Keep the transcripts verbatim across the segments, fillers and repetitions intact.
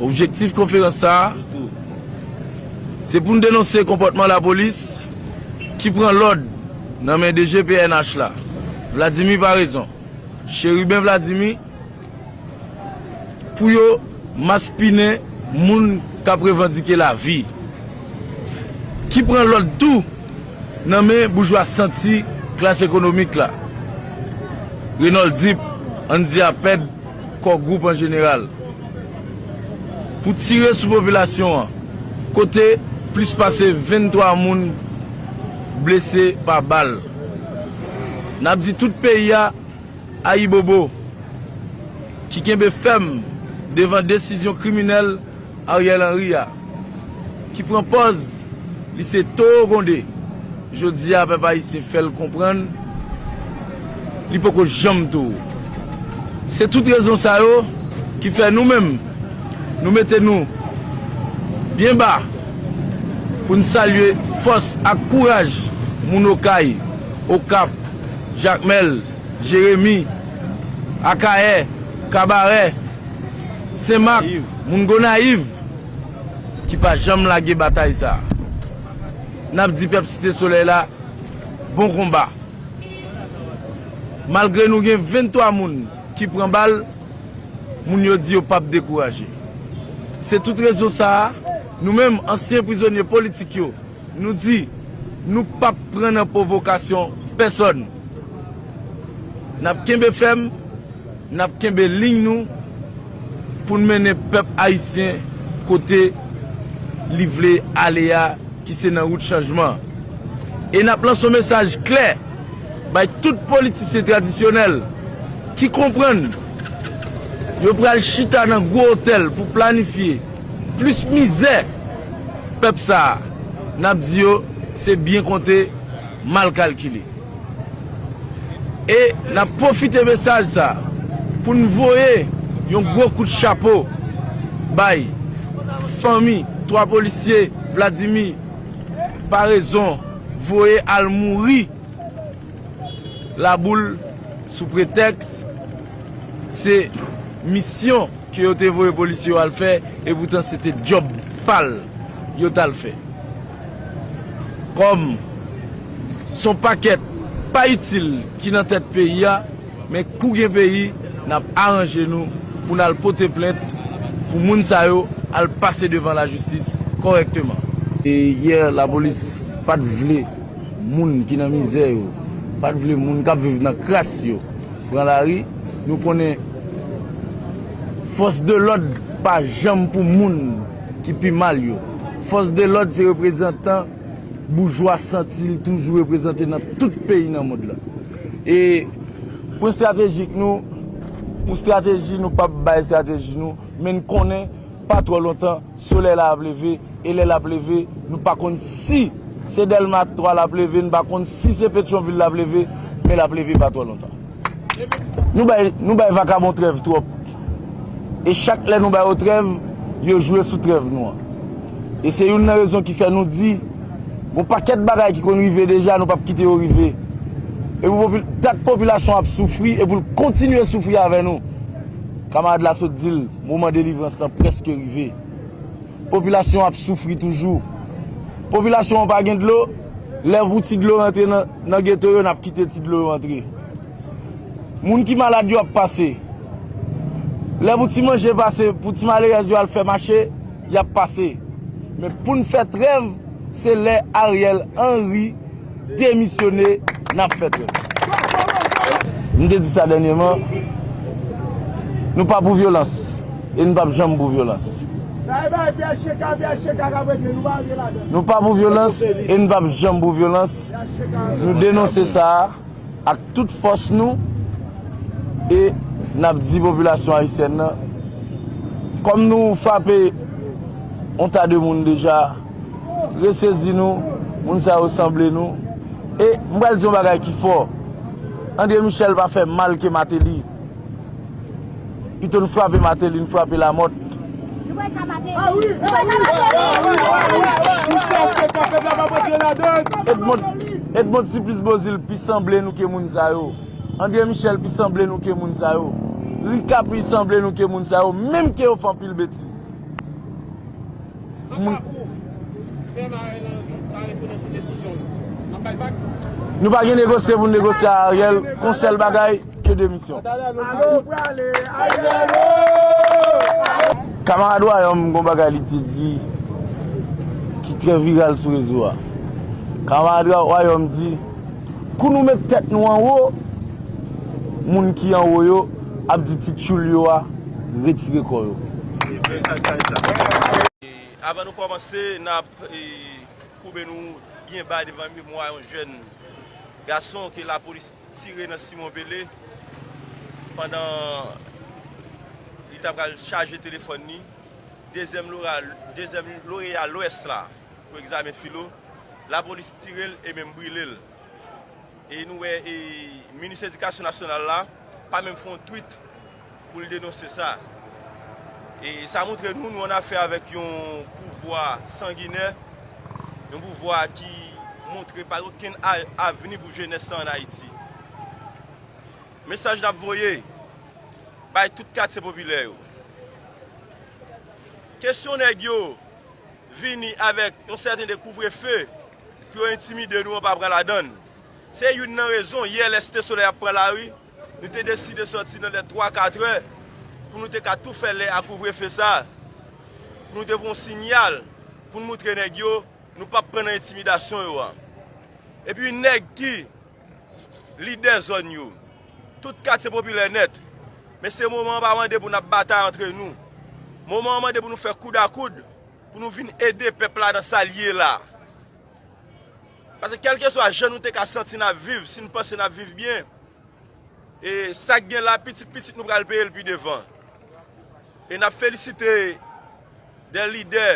Objektif konferans sa a, se pou n denonse konpòtman lapolis ki pran lòd nan men D G P N H la, Vladimir Paraison, Chérubin Vladimir, pou yo maspinen moun k ap revandike lavi, ki pran lòd tou nan men boujwa santi klas ekonomik la, Renold Deep, Andy Apèd, Core Group an jeneral, pou tire sou popilasyon an, kote plis pase venntwa moun blese pa bal. N ap di tout peyi a ayibobo, ki kenbe fèm devan desizyon kriminèl Ariel Henry a, ki pran pòz li se towo gwonde. Jodi a, pèp ayisyen fè l konprann li poko janm towo. Se tout rezon sa yo ki fè nou menm, nou mete nou byen ba pou n salye fòs ak kouraj moun Okay, Okap, Jakmèl, Jeremi, Akayè, Kabarè, Senmak, moun Gonayiv, ki pa janm lage batay sa a. N ap di pèp Site Solèy la, bon konba. Malgre nou gen venntwa moun ki pran bal, moun yo di yo p ap dekouraje. Se tout rezon sa a, nou menm ansyen prizonye politik yo, nou di, nou p ap pran nan pwovokasyon pèsòn. N ap kenbe fèm, n ap kenbe liy nou pou n mennen pèp ayisyen kote li vle ale a, ki se nan wout chanjman. E n ap lanse yon mesaj klè bay tout politisyen tradisyonèl ki konprann yo pral chita nan gwo otèl pou planifye plis mizè pèp sa a. N ap di yo, se byen konte, mal kalkile. E n ap pwofite mesaj sa a pou n voye yon gwo kout chapo bay fanmi twa polisye Vladimir Paraison voye al mouri Laboul sou pretèks se misyon ke yo te voye polisye yo al fè, epoutan se te djòb pa l yo t al fè. Kòm s on pakèt pa itil ki nan tèt peyi a, men kou gen peyi, n ap aranje nou pou n al pote plent pou moun sa yo al pase devan lajistis kòrèkteman. E yè, lapolis pa t vle moun ki nan mizè yo, pa t vle moun k ap viv nan kras yo pran lari. Nou konnen fòs de lòd pa janm pou moun ki pi mal yo. Fòs de lòd se reprezantan boujwa santi li toujou reprezante nan tout peyi nan mond lan. E pou estratejik nou, pou estrateji nou p ap bay estrateji nou, men n konnen pa twò lontan, solèy la ap leve, e lè l ap leve, nou pa konn si se Dèlma twa l ap leve, n pa konn si se Petyonvil l ap leve, men l ap leve pa twò lontan. Nou bay, nou bay vakabon trèv twòp. E chak lè nou ba yo trèv, yo jwe sou trèv nou an. E se youn nan rezon ki fè nou di, gon pakèt bagay ki konn rive deja, nou p ap kite yo rive. E pou popi-, dat popilasyon ap soufri, e pou l kontinye soufri avè nou. Kamarad la sot di l, moman delivrans lan prèske rive. Popilasyon ap soufri toujou. Popilasyon an pa gen dlo, lè pou ti dlo rantre nan, nan geto yo, n ap kite ti dlo yo antre. Moun ki malad yo ap pase. Lè pou ti manje pase, pou ti malerèz yo al fè mache, y ap pase. Men pou n fè trèv, se lè Ariel Henry demisyone, n ap fè trèv. M te di sa dènyèman, nou pa pou vyolans, e n p ap janm pou vyolans. Nou pa pou vyolans, e n p ap janm pou vyolans. Nou denonse sa a ak tout fòs nou, e n ap di popilasyon ayisyèn nan, kòm nou frape yon ta de moun deja, resezi nou, moun sa yo sanble nou. E m pral di yon bagay ki fò. André Michel pa fè mal ke Martelly. Pito n frape Martelly, n frape Lamothe. Edmond, Edmond Supplice Beauzile pi sanble nou ke moun sa yo. André Michel pi sanble nou ke moun sa yo. Rika pi sanble nou ke moun sa yo, menm ke yo fè anpil betiz. Moun Nou pa gen negosye pou n negosye a Ariel, kon sèl bagay ke demisyon. Kamarad Wayòm gon bagay li te di ki trè viral sou rezo a. Kamarad Wayòm di, kou nou met tèt nou anwo, moun ki anwo yo ap di ti tchoul yo a retire kò yo. Avan nou kòmanse, n ap e, koube nou byen ba devan memwa yon jèn gason ke lapolis tire nan Simon Pele pandan li ta pral chaje telefòn li. Dezyèm loreya Lwès la pou egzamen filo, lapolis tire l e menm brile l. E nou wè e minis edikasyon nasyonal la pa menm fè yon tweet pou l denonse sa. E sa montre nou, nou annafè avèk yon pouvwa sanginè, yon pouvwa ki montre pa gen okenn avni pou jenès lan ann Ayiti. Mesaj n ap voye bay tout katye popilè yo. Kesyon nèg yo vini avèk yon sèten de kouvrefe pou yo entimide nou an pa pran ladann. Se youn nan rezon, yè lè Site Solèy ap pran lari, nou te deside sòti nan lè twa, katrè pou nou te ka tou fè lè a kouvrefe sa. Pou nou te voye yon siyal pou n moutre nèg yo nou p ap pran nan entimidasyon yo a. Epi nèg ki lidè zòn yo, tout katye popilè nèt, men se moman an pa mande pou n ap batay antre nou. Moman an mande pou nou fè koud a koud pou nou vin ede pèp la nan sa l ye la. Paske kèlkeswa jan nou te ka santi n ap viv, si n panse n ap viv byen, e sa k gen la pitit pitit nou pral peye l pi devan. E n ap felisite de lidè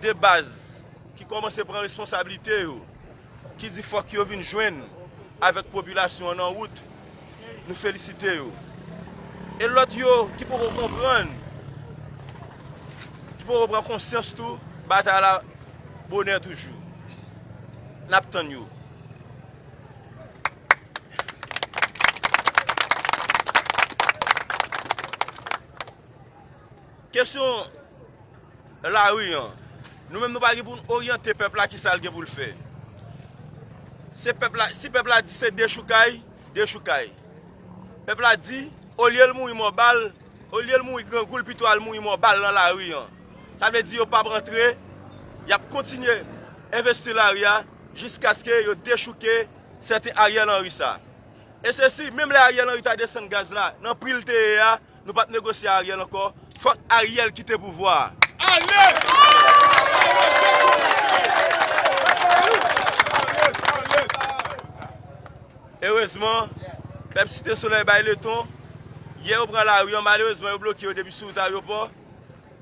de baz ki kòmanse pran responsablite yo, ki di fòk yo vin jwenn avèk popilasyon an nan wout. Nou felisite yo. E lòt yo ki poko konprann, ki poko pran konsyans tou, batay la bonè toujou. N ap tann yo. Kesyon lari an, nou menm nou pa gen pou n oryante pèp la kisa l gen pou l fè. Se pèp la, si pèp la di se dechoukay, dechoukay. Pèp la di, olye l mouri mò bal, olye l mouri grangou, l pito al mouri mò bal nan lari an. Sa vle di yo p ap antre, y ap kontinye envesti lari a jiskaske yo dechouke sèten Ariel Henry sa. E se si, menm lè Ariel Henry ta desann gaz la, nan pri l te ye a, nou p ap negosye Ariel ankò. Fòk Ariel kite pouvwa a. Ale! Erezman, pèp Site Solèy bay leton. Yè yo pran lari an, malerezman yo bloke yo depi sou wout ayewopò.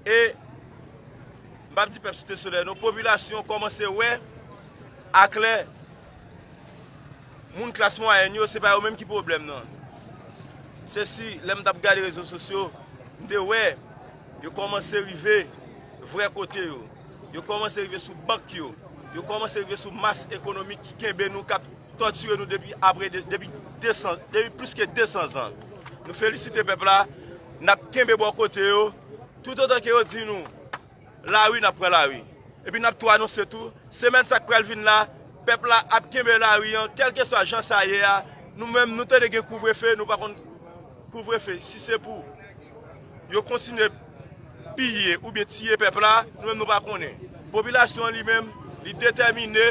E m p ap di pèp Site Solèy non, popilasyon kòmanse wè aklè moun klas mwayèn yo, se pa yo menm ki pwoblèm nan. Se si lè m t ap gade rezo sosyo, m te wè yo kòmanse rive vrè kote yo. Yo kòmanse rive sou bank yo. Yo kòmanse rive sou mas ekonomik ki kenbe nou, k ap tòtire nou depi apre de, depi desan, depi plis ke desan zan. Nou felisite pèp la, n ap kenbe bò kote yo, toutotan ke yo di nou lari, n ap pran lari. Epi n ap tou anonse tou, semèn sa k pral vin la, pèp la ap kenbe lari an, kèlkeswa jan sa ye a, nou menm nou tande gen kouvrefe, nou pa konn kouvrefe, si se pou yo kontinye piye oubyen tiye pèp la, nou menm nou pa konnen. Popilasyon an li menm, li detèmine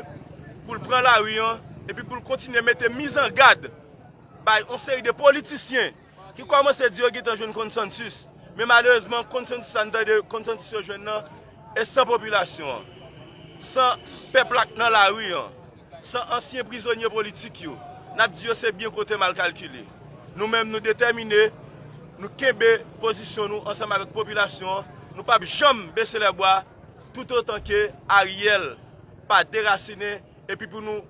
pou l pran lari an, epi pou l kontinye mete mizangad bay yon seri de politisyen ki kòmanse di yo gentan jwenn konsansis. Men malerezman, konsansis sa n tande, konsansis yo jwenn nan, e san popilasyon an, san pèp la k nan lari an, san ansyen prizonye politik yo, n ap di yo se byen kote mal kalkile. Nou menm, nou detèmine, nou kenbe pozisyon nou ansanm avèk popilasyon an. Nou p ap janm bese lèbwa toutotan ke Ariel pa derasinen epi pou nou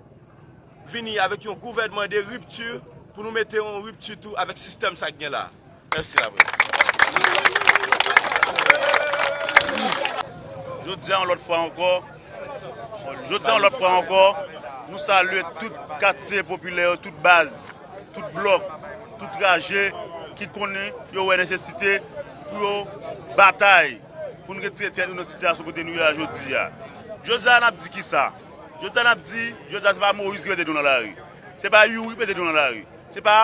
vini avèk yon gouvènman de ripti pou nou mete yon ripti tou avèk sistèm sa k gen la. Mèsi laprès. Jodi a, yon lòt fwa ankò, jodi a, yon lòt fwa ankò, nou salye tout katye popilè yo, tout baz, tout blòk, tout raje ki konnen yo wè nesesite pou yo batay Nou retire tèt nou nan sitiyasyon kote nou ye a jodi a. Jodi a n ap di kisa? Jodi a n ap di, jodi a se pa Moyiz ki mete nou nan lari. Se pa Youri ki mete nou nan lari. Se pa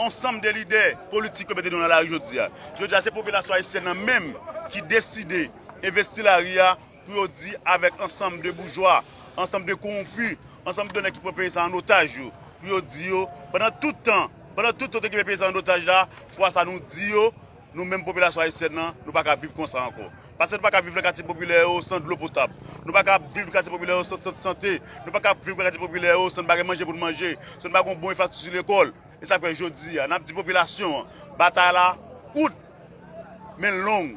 ansanm de lidè politik ki mete nou nan lari jodi a. Jodi a se popilasyon ayisyèn nan menm ki deside envesti lari a pou yo di avèk ansanm de boujwa, ansanm de kowonpi, ansanm de nèg ki pran peyi sa an otaj yo, pou yo di yo, pandan tout tan, pandan tout tan yo te kenbe peyi sa an otaj la, fwa sa nou di yo, nou menm popilasyon ayisyèn nan, nou pa ka viv konsa ankò. Paske nou pa ka viv nan katye popilè yo san dlo potab. Nou pa ka viv nan katye popilè yo san sant sante. Nou pa ka viv nan katye popilè yo san n pa gen manje pou n manje, san n pa gen yon bon enfrastrikti lekòl. E sa fè jodi a, n ap di popilasyon an, batay la kout, men l long.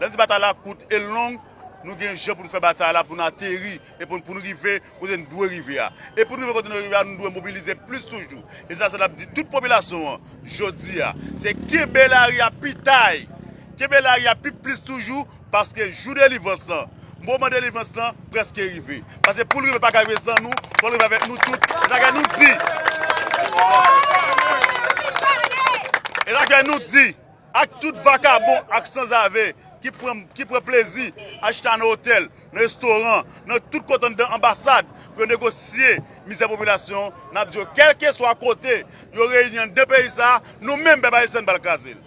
Lè n di batay la kout e l long, nou gen jan pou n fè batay la pou n ateri e pou n, pou n rive kote n dwe rive a. E pou n rive kote n dwe rive a, nou dwe mobilize plis toujou. E se sa n ap di tout popilasyon an jodi a. Se kenbe lari a pi tay, kenbe lari a pi plis toujou, paske jou delivrans lan, moman delivrans lan prèske rive. Paske pou l rive, pa ka rive san nou, fò l rive avèk nou tout. E sa fè nou di, e sa fè nou di, ak tout vakabon ak sanzave ki pran, ki pran plezi al chita nan otèl, nan restoran, nan tout kote anndan anbasad pou yo negosye mizè popilasyon an, n ap di yo, kèlkeswa kote yo reyini anndan peyi sa a, nou menm pèp ayisyen n pral kraze l.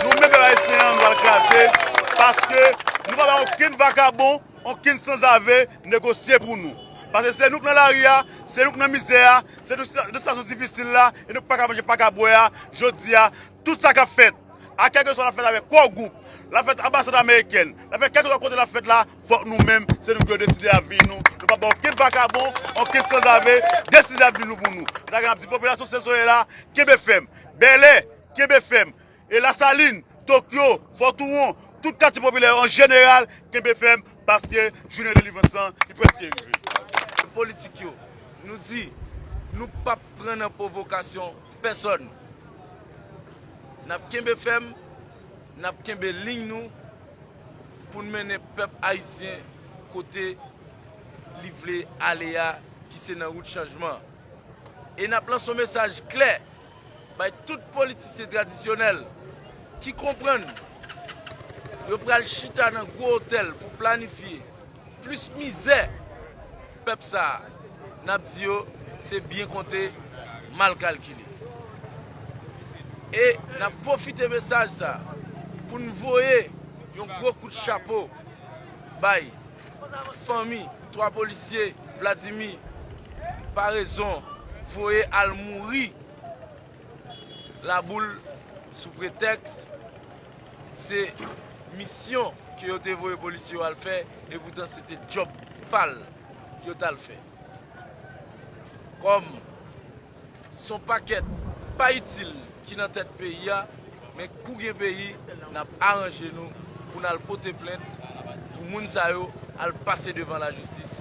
Nou menm pèp ayisyen an, nou pral kraze l, paske nou pa bay okenn vakabon, okenn sanzave negosye pou nou. Paske se nou k nan lari a, se nou k nan mizè a, se nou k nan sitiyasyon difisil la, e nou pa ka manje, pa ka bwè a, jodi a, tout sa k ap fèt, a kèlkeswa l ap fèt avèk Core Group, l ap fèt anbasad amerikèn, l ap fèt kèlkeswa kote l ap fèt la, fòk nou menm, se nou ki dwe deside avni nou. Nou p ap ba okenn vakabon, okenn sanzave deside avni nou pou nou. Sa gen ap di popilasyon Sesole la, kenbe fèm. Bèlè, kenbe fèm. E Lasalin, Tokyo, Fòtouwon, tout katye popilè yo an jeneral, kenbe fèm, paske jounen delivrans lan, li prèske rive. Politik yo, nou di, nou p ap pran nan pwovokasyon pèsòn. N ap kenbe fèm, n ap kenbe liy nou pou n mennen pèp ayisyen kote li vle ale a, ki se nan wout chanjman. E n ap lanse yon mesaj klè bay tout politisyen tradisyonèl ki konprann yo pral chita nan gwo otèl pou planifye plis mizè pèp sa a, n ap di yo se byen konte, mal kalkile. E n ap pwofite mesaj sa a pou n voye yon gwo kout chapo bay fanmi twa polisye Vladimir Paraison voye al mouri Laboul sou pretèks se misyon ke yo te voye polisye yo al fè, epoutan se te djòb pa l yo t al fè. Kòm s on pakèt pa itil ki nan tèt peyi a, men kou gen peyi, n ap aranje nou pou n al pote plent pou moun sa yo al pase devan lajistis.